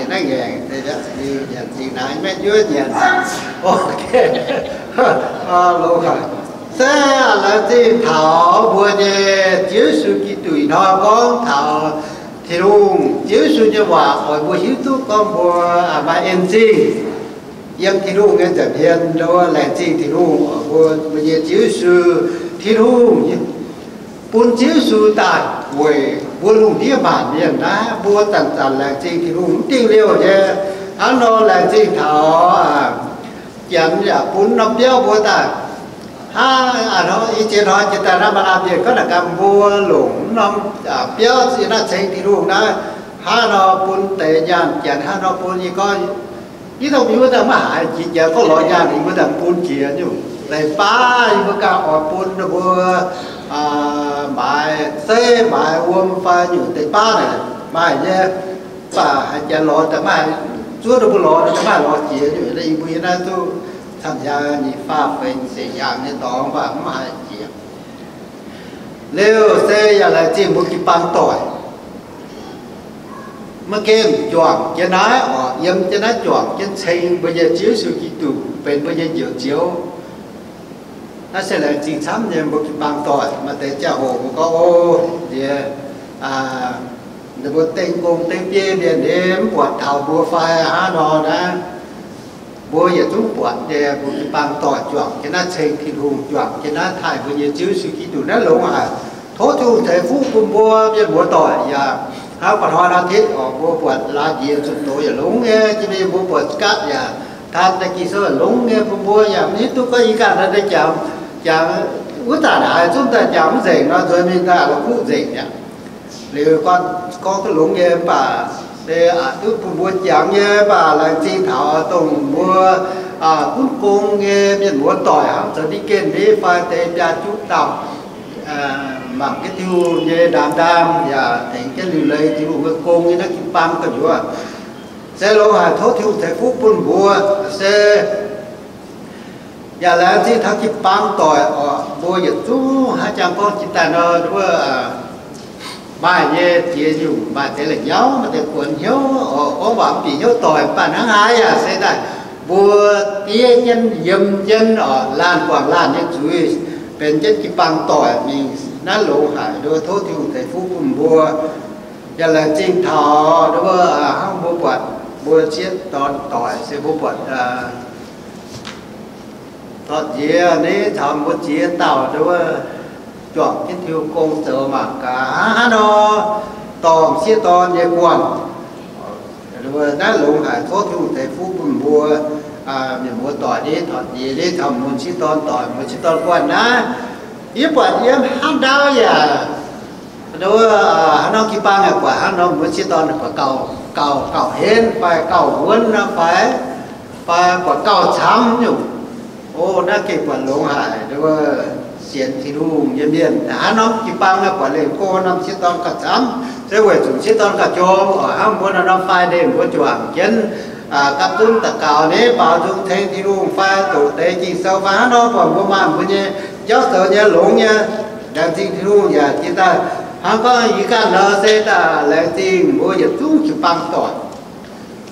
Naaiv ngaengc, nyanc zingh naaiv, maiv njuov nyanc. Ok. Longx haic. Se laengz zingh taux mbuo nyei Ziouv Yesu Giduc ih hnoi gorngv taux Tin-Hungh, Ziouv Yesu nyei waac oix mbuo hiuv duqv gorngv mbuo maaih en zingh yiem Tin-Hungh nyei nza'hmien, laengz zingh Tin-Hungh oc. Mbuo, mbuo nyei Ziouv Yesu, Tin-Hungh bun Ziouv Yesu daaih weic mbuo lungh ndiev maanc mienh naaiv, mbuo zanc-zanc laengz zingh Tin-Hungh mv dingh liouh nyei. Hnangv nor laengz zingh taux Janx yaac bun norm biauv mbuo daaih. Hnangv i ziex hnoi jiex daaih naaiv maaih laanh mienh gorngv naaic gaax, mbuo longc norm biauv ziex naaiv ceng Tin-Hungh naaiv, hnangv nor bun deix nyaanh Janx, hnangv nor bun yie gorngv, yie dongh yie wuov daaih maiv haiz jiex, Janx gorngv lorz nyaanh yie wuov daaih bun jiex nyungc. Leiz baav yie mbuo ganh oix bun ninh mbuo maaiz zeiv maaiz wuom fai nyungc deix baav naaic maaih nyei. Mv baac haiz Janx lorz daaih maiv zuov ninh mbuo lorz, ninh mbuo maiv lorz jiex nyungc. Yie mbuo yie naaiv duqv camv hnyangx nyei faah feix seix hnyangx nyei dorngx, mv baac mv haiz jiex. Liuz se yaac laengz zingh mbuo jiu-baang doic, maiv gemh juangc jienv naaiv oc, yiem jienv naaiv juangc jienv ceng mbuo nyei Ziouv Yesu Giduc benx mbuo nyei Njoux Ziouv. Naaiv se laengz zingh camv nyei mbuo jiu-baang doic. Maaih deix ziangh hoc mbuo gorngv, o, nziex, ninh mbuo dengh gong dengh biei mienh nyei mv buatc taux mbuo fai hnangv nor naaiv. Mbuo yietc zungv buatc nyei, mbuo jiu-baang doic juangc jienv naaiv ceng Tin-Hungh, juangc jienv naaiv taaih mbuo nyei Ziouv Yesu Giduc, naaiv longx haic. Tov Tin-Hungh ceix fuqv bun mbuo mienh muoz doic yaac hnangv ba'hnoi nor tengx oc, mbuo buatc laaix njiec zuqc doz yaac longx nyei, jiex mingh mbuo buatc gatv yaac taan daaih Ging-Sou yaac longx nyei, bun mbuo yaac mv hiuv duqv gorngv yie ganh daaih jangx, jangx wuov zanc haiz zungv daaih jangx mv nzengc nor, nzuonx mingh daaih la'kuqv nzengc mi'aqv. Liuz gorngv duqv longx nyei, mv baac se aqc duqv bun mbuo jangx nyei, mv baac laengz zingh taux dongh mbuo gunv gong nyei mienh muoz doic hnangv zoux deacon nyei fai deix biaa juqv dauh mangc jienv Tin-Hungh nyei ndaam-ndaam yaac tengx jienv liuc leiz Tin-Hungh nyei gong nyei naaiv jiu-baang gu'nyuoz. Se longx haic, tov Tin-Hungh ceix fuqv bun mbuo. Se yaac laengz zingh taux jiu-baang doic oc. Mbuo yietc zungv hnangv jangx gorngv jiex daaih nor, wuov maaih nyei ziex nyungc, maaih deix la'nyauv, maaih deix kuonx hnyouv oc, gorngv waac mv bieqc hnyouv doic, mv baac hnangv haaix yaac se daaih mbuo diev jienv yiem jienv oc, laanh guangc laanh nyei zuiz, benx jienv jiu-baang doic mingh. Naaiv longx haic, nduov tov Tin-Hungh ceix fuqv bun mbuo. Yaac laengz zingh taux nduov hnangv mbuo buatc mbuo sieqv dorn doic se mbuo buatc dorn-nziex ni caux mbuo ziex dauh nduov juangc jienv Tin-Hungh gong zoux mangc gaax hnangv nor dorh m'sieqv dorn nyei guanh. Naaiv longx haic, tov Tin-Hungh ceix fuqv bun mbuo mienh muoz doic ni, dorn-nziex ni caux mbuo m'sieqv dorn doic, mbuo m'sieqv dorn guanh naaiv. Yie buatc yiem hnangv ndaauv yaac nduov hnangv norm jiu-baang yaac buatc hnangv norm mbuo m'sieqv dorn buatc gauh, gauh, gauh henv fai gauh wuonv nor fai, fai buatc gauh camv nyungc. O, naaiv gengh buatc longx haic, nduov sienx Tin-Hungh nyei mienh hnangv norm jiu-baang yaac buatc lengh go norm m'sieqv dorn gauh camv, se weic zuqc m'sieqv dorn gauh jom oc. Hnangv mbuo naaiv norm Friday mbuo juangc jienv gapv zunv daux gaux ni, baaux nzung ceng Tin-Hungh fai doqc deix Ging-Sou fai hnangv nor, buatc mbuo maaih mbuo nyei jauv zoux nyei longx nyei, laengz zingh Tin-Hungh yaac jiex daaih. Hnangv gorngv yie ganh nor se daaih laengz zingh mbuo yietc zungv jiu-baang doic.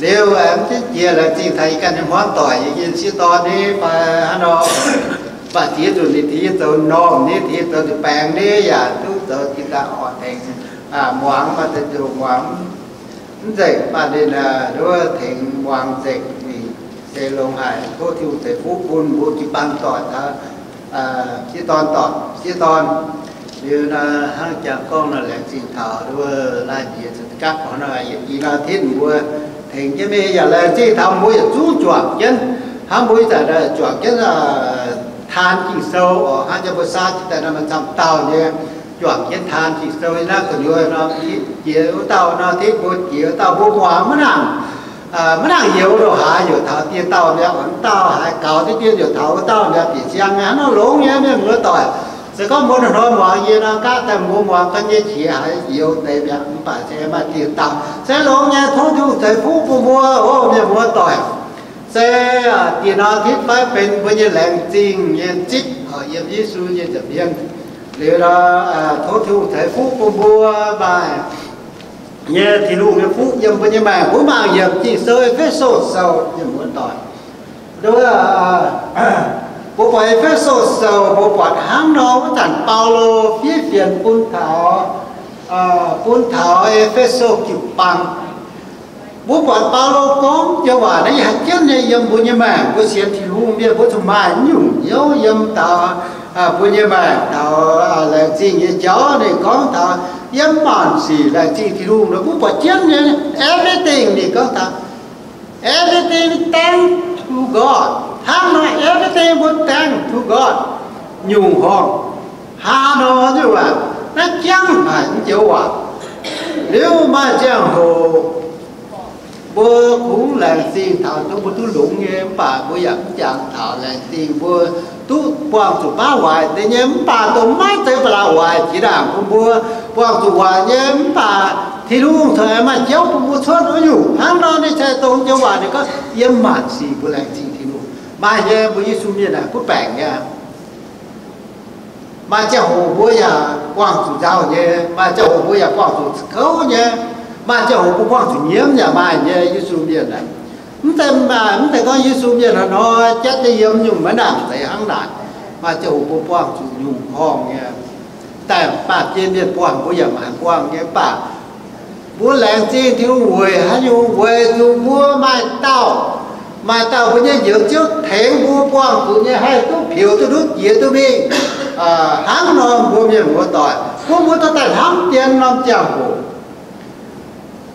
Liuz aengx mv jiex laengz zingh taux yie ganh nyei hmuangv doic, yie nyei m'sieqv dorn ni fai hnangv nor, mv baac ziex nzunc ninh tengx yie zoux normh ni, tengx yie zoux nzunc baengx ni yaac duqv zoux jiex daaih oc, tengx muangx, maaih deix ziouc muangx mv nzengc, mv baac ninh nduov tengx muangx nzengc. Ninh se longx haic, tov Tin-Hungh ceix fuqv bun mbuo jiu-baang doic taux m'sieqv dorn doic, m'sieqv dorn. Liuz nor hnangv jangx gorngv nor laengz zingh taux nduov laanh njiec zuqc gapv hnangv nor, yietc i nor tinv mbuo tengx jienv mingh yaac laengz zingh taux mbuo yietc zungv juangc jienv. Hnangv mbuo ih zanc juangc jienv taan Ging-Sou oc, hnangv jang mbuo saauv jiex daaih nor maaih camv dauh nyei juangc jienv taan Ging-Sou. Yie naaiv gu'nyuoz nor, jiex wuov dauh nor, tengx mbuo jiex wuov dauh, mbuo muangx maiv nangc, maiv nangc youz ndongc haaix, youc taux dieh dauh mi'aqv. Wuov dauh haiz gaux diqv dien youc taux wuov dauh mi'aqv, bieqc siang nyei. Hnangv nor longx nyei, mienh muoz doic. Se gorngv mbuo hnoi-hnoi muangx yie nor, gaav daaih mbuo muangx ga'nyei qiex haiz youz deix mi'aqv, mv baac se maaih dieh dauh se longx nyei. Tov Tin-Hungh ceix fuqv bun mbuo oc, mienh muoz doic. Se dieh nor tinv fai benx mbuo nyei laengz zingh nyei zipv oc, yiem Yesu nyei nza'hmien. Liuz nor, tov Tin-Hungh ceix fuqv bun mbuo maaih nyei Tin-Hungh nyei fuqv yiem mbuo nyei maengc. Mbuo mangc yiem Ging-Sou E^fe^so Sou nyei muoz-doic. Mbuo buatc E^fe^so Sou, mbuo buatc hnangv nor wuov zanc Baulo fiev fienx bun taux, bun taux E^fe^so jiu-baang. Mbuo buatc Baulo gorngv joux waac naaiv yaac jienv nyei yiem mbuo nyei maengc. Mbuo sienx Tin-Hungh mienh mbuo zuqc maaih nyungc hnyouv yiem taux mbuo nyei maengc taux laengz zingh nyei jauv. Ninh gorngv taux yiem maanc sic laengz zingh Tin-Hungh nor, mbuo buatc jienv nyei everything. Ninh gorngv taux everything thanks to God. Hnangv nor everything mbuo thanks to God nyungc horngh. Hnangv nor nyungc waac naaiv jangv haic nyei joux waac. Liuz maaih ziangh hoc mbuo kungx laengz zingh taux dongh mbuo duqv longx nyei, mv baac mbuo yaac mv jangx taux laengz zingh mbuo duqv buangh zuqc baav waaic deix nyei. Mv baac dongh maiv zeiz ba'laqc waaic jiex ndaangc bun mbuo buangh zuqc waaic nyei, mv baac Tin-Hungh corc aengx maaih jauv bun mbuo cuotv wuov nyungc. Hnangv nor ninh se dongh joux waac ninh gorngv yiem maanc sic mbuo laengz zingh Tin-Hungh. Maaih nyei, mbuo Yesu mienh naaic butv baengc nyei. Maaih ziangh hoc mbuo yaac buangh zuqc nzauh nyei, maaih ziangh hoc mbuo yaac buangh zuqc kouv nyei, maaih ziangh hoc mbuo buangh zuqc nyiemv yaac maaih nyei, Yesu mienh aah. Mv zeiz, mv zeiz gorngv Yesu mienh hnoi-hnoi jatv jienv yiem nyungc maiv nangc zeiz hnangv naaic. Maaih ziangh hoc mbuo buangh zuqc nyungc horngh nyei. Daaih baamh gen mienh buangh mbuo yaac maaih buangh nyei, mv baac mbuo laengz zingh Tin-Hungh weic haaix nyungc? Weic zuqc mbuo maaih dauh, maaih dauh mbuo nyei Njoux Ziouv tengx mbuo buangh zuqc nyei haih duqv peux duqv ndutv jiex duqv mingh. Hnangv nor mbuo mienh muoz-doic, bun mbuo dorh daaih hnamv dien norm ziangh hoc,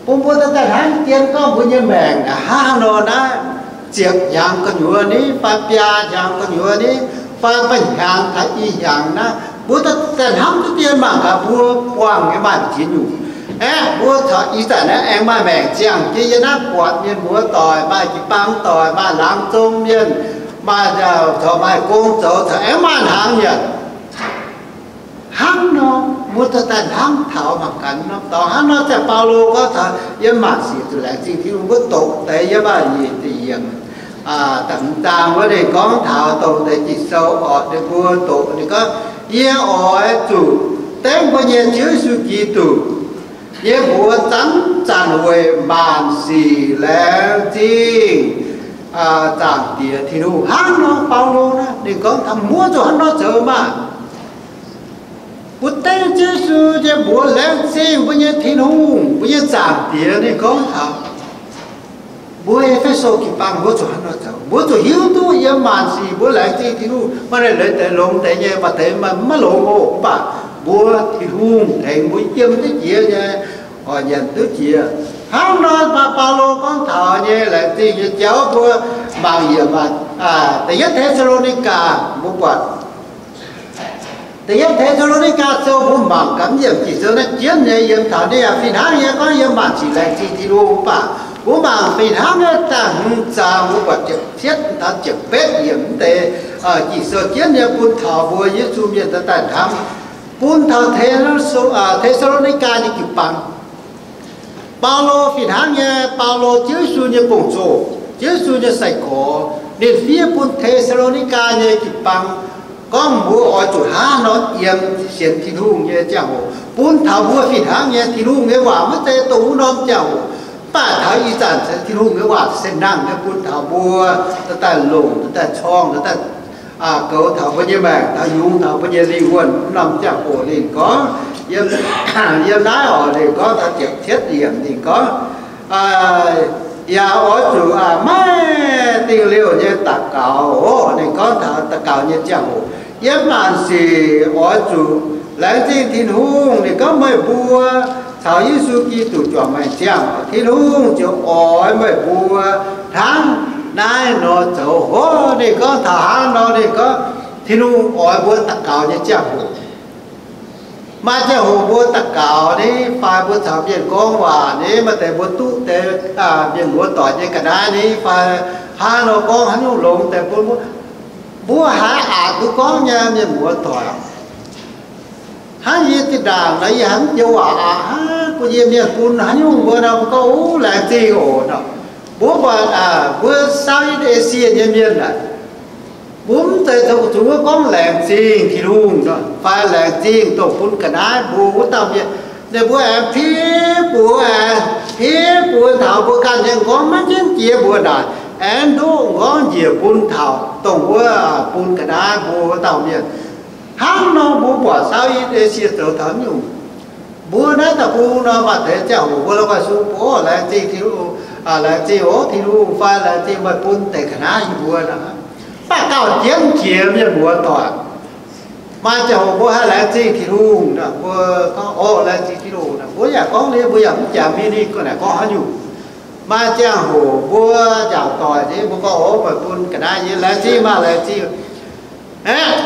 bun mbuo dorh daaih hnamv dien gorngv mbuo nyei maengc hnangv haaix nor naaiv, ziepc hnyangx gu'nyuoz ni fai biaa hnyangx gu'nyuoz ni fai feix hnyangx taux i hnyangx naaiv, mbuo dorh daaih hnamv duqv dien mangc gaax mbuo buangh nyei maaih ziex nyungc. Aeqv, mbuo corc ih zanc naaiv aengx maaih maengc ziangh jienv yiem naaiv buatc mienh muoz-doic, maaih jiu-baang doic, maaih laangz zong mienh, maaih corc maaih gong zoux, corc aengx maaih hnaangx nyanc. Hnangv nor, mbuo dorh daaih hnamv taux mangc gaax norm dorngx. Hnangv nor ziangh Baulo gorngv taux yiem maanc sic zuqc laengz zingh Tin-Hungh, mbuo doqc deix yiem maanc sic da'yietv da'hmz zaang wuov, ninh gorngv taux dongh deix Ging-Sou orqc, ninh mbuo doqc ninh gorngv, yie oix zuqc dengv mbuo nyei Ziouv Yesu Giduc nyei mbuox zanc-zanc weic maanc sic laengz zingh Zaangc Diex Tin-Hungh. Hnangv nor Baulo naaiv ninh gorngv taux mbuo zuqc hnangv nor zoux maah. Mbuo dengv Ziouv Yesu nyei mbuox laengz zingh mbuo nyei Tin-Hungh, mbuo nyei Zaangc Diex. Ninh gorngv taux mbuo E^fe^so jiu-baang mbuo zuqc hnangv nor zoux. Mbuo zuqc hiuv duqv yiem maanc sic mbuo laengz zingh Tin-Hungh. Maaih leiz deix longx deix nyei, maaih deix maiv longx oc. Mv baac mbuo Tin-Hungh tengx mbuo yiem jienv jiex nyei, oix nyanc duqv jiex. Hnangv nor, Baulo gorngv taux nyei laengz zingh nyei jauv mbuo mangc yiem da'yietv Te^saa^lo^ni^gaa, mbuo buatc da'yietv Te^saa^lo^ni^gaa Sou mbuo mangc gaax, yiem Ging-Sou naaiv jienv nyei, yiem taux ninh yaac fih hnangv nyei gorngv yiem maanc sic laengz zingh Tin-Hungh. Mv baac mbuo mangc fih hnangv nyei da'hmz zaang mbuo buatc ziepc cietv taux ziepc betv yiemc mv deix Ging-Sou jienv nyei bun taux mbuo Yesu mienh daaih hnamv, bun taux Te^saa^lo^ni^gaa nyei jiu-baang. Baulo fih hnangv nyei, Baulo Ziouv Yesu nyei gong-zoh, Ziouv Yesu nyei sai-gorx, ninh fiev bun Te^saa^lo^ni^gaa nyei jiu-baang gorngv mbuo oix zuqc hnangv nor yiem sienx Tin-Hungh nyei ziangh hoc, bun taux mbuo fih hnangv nyei Tin-Hungh nyei waac maiv zeiz dongh wuov norm ziangh hoc, mv baac taux ih zanc Tin-Hungh nyei waac se nangh nyei bun taux mbuo daaih longc, daaih corng, daaih goux taux mbuo nyei maengc, taux yungz taux mbuo nyei lingh wuonh. Wuov norm ziangh hoc ninh gorngv, yiem naaiv oc, ninh gorngv taux ziepc cietv yiemc, ninh gorngv, yaac oix zuqc maiv dingh liouh nyei daux gaux oc. Ninh gorngv taux daux gaux nyei ziangh hoc, yiem maanc sic oix zuqc laengz zingh Tin-Hungh. Ninh gorngv meih mbuo caux Yesu Giduc juangc maengc ziangh, Tin-Hungh ziouc oix meih mbuo hnangv naaiv nor zoux oc. Ninh gorngv taux hnangv nor, ninh gorngv Tin-Hungh oix mbuo daux gaux nyei ziangh hoc. Maaih ziangh hoc mbuo daux gaux ni fai mbuo caux mienh gorngv waac ni, maaih deix mbuo duqv deix mienh muoz-doic nyei ga'naaiv ni fai hnangv nor gorngv haaix nyungc longx deix bun mbuo, mbuo haiz aqc duqv gorngv nyei, mienh muoz-doic. Hnangv yie zinh ndaangc nor, yie hnamv joux waac aqc hnangv, bun yie mienh bun haaix nyungc mbuo nor, mbuo gorngv, Uv, laengz zingh oc nor. Mbuo buatc mbuo Southeast Asia nyei mienh aah, mbuo mv zeiz zoux zuqc wuov gorngv laengz zingh Tin-Hungh nor fai laengz zingh dongh bun ga'naaiv mbuo wuov dauh mienh. Ninh mbuo aengx piv buoz, aengx piv buoz taux mbuo ganh nyei m'nqorngv maiv jienv jiex mbuo naaic, aengx ndoqv m'nqorngv njiec bun taux dongh wuov, bun ga'naaiv mbuo wuov dauh mienh. Hnangv nor mbuo buatc Southeast Asia zoux taux nyungc. Mbuo naaiv deic-bung nor maaih deix ziangh hoc mbuo la'guaih sung bun laengz zingh Tin-Hungh, laengz zingh oc Tin-Hungh fai laengz zingh meih bun deix ga'naaiv yie mbuo nor. Mv baac gauh jienv jiex mienh muoz-doic, maaih ziangh hoc mbuo haih laengz zingh Tin-Hungh nor, mbuo gorngv, oc, laengz zingh Tin-Hungh nor, mbuo yaac gorngv liuz mbuo yaac mv jaax mingh ninh gorngv naaic gorngv haaix nyungc. Maaih ziangh hoc mbuo njaaux doic nyei mbuo gorngv, oc, meih bun ga'naaiv yie laengz zingh maah, laengz zingh. Aeqv,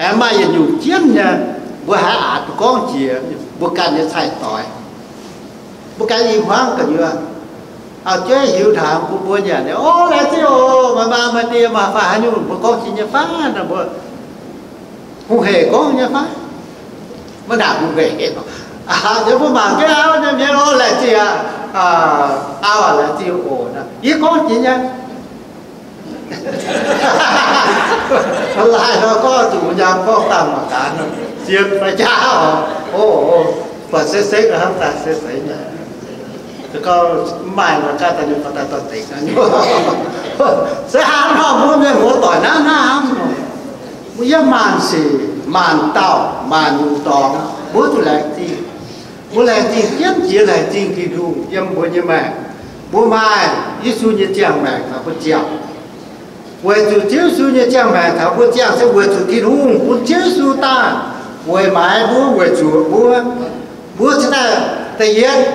aengx maaih yietc nyungc jienv nyei, mbuo haiz aqc duqv gorngv jiex mbuo ganh nyei cai-doix. Mbuo ganh i hmuangv gu'nyuoz, auv-jueiv hiuv hnaangx bun mbuo nyanc, oc, laengz zingh oc, meih maa meih die maaih fai haaix nyungc mbuo gorngv jiex nyei fai nor, mbuo hungh hec gorngv nyei fai? Maiv nangc hungh hec. Aa, mbuo mangc jienv auv nyei mienh, oc, laengz zingh aqv, auv aac, laengz zingh oc nor, yie gorngv jiex nyei. Laaih nor gorngv zuqc nyaam gorngv dangh mangc gaax, sienx fai jaav oc. Oc, buatc seix seix hnangv daaih seix seix nyei. Gorngv mv maaih nor gaav daaih ninh gorngv daaih dorh dengx aqv. Se hnangv nor mbuo mienh muoz-doic naaiv hnangv nor, mbuo yiem maanc sic, maanc dauh, maanc nyungc dorngx, mbuo zuqc laengz zingh. Mbuo laengz zingh jienv jiex laengz zingh Tin-Hungh yiem mbuo nyei maengc. Mbuo maaih Yesu nyei ziangh maengc caux mbuo ziangh. Weic zuqc Ziouv Yesu nyei ziangh maengc caux mbuo ziangh se weic zuqc Tin-Hungh bun Ziouv Yesu daaih weic maaiz mbuo, weic zuqc mbuo, mbuo cingx daaih da'yietv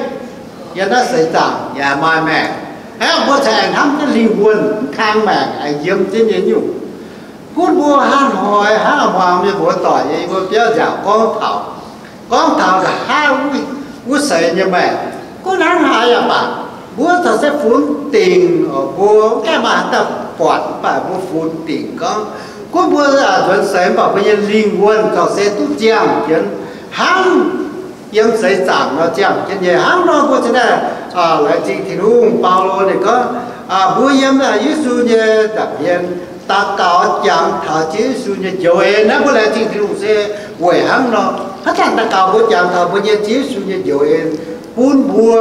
yiem naaiv seix zaangc yaac maaih maengc. Hnangv mbuo cingx aengx hnamv jienv lingh wuonh mv kang maengc aengx yiem jienv nyei nyungc. Gunv mbuo hnangv hnoi hnangv muangx mienh muoz-doic nyei mbuo biauv nziaauc gorngv taux, gorngv taux nqa'haav wuov seix nyei maengc, gunv hnangv haaix yaac baac, mbuo caux se funx dingc, mbuo mv gaengh maaih haaix dauh buatc, mv baac mbuo funx dingc gorngv, gunv mbuo nzuonx seix mv baac mbuo nyei lingh wuonh caux se duqv ziangh jienv hnangv yiem seix zaangc nor ziangh jienv nyei. Hnangv nor mbuo cingx daaih laengz zingh Tin-Hungh. Baulo ninh gorngv, mbuo yiem Yesu nyei nza'hmien daux gaux jangx taux Ziouv Yesu nyei njoux en. Naaiv mbuo laengz zingh Tin-Hungh se weic hnangv nor. Haaix zanc daux gaux mbuo jangx taux mbuo nyei Ziouv Yesu nyei njoux en, bun mbuo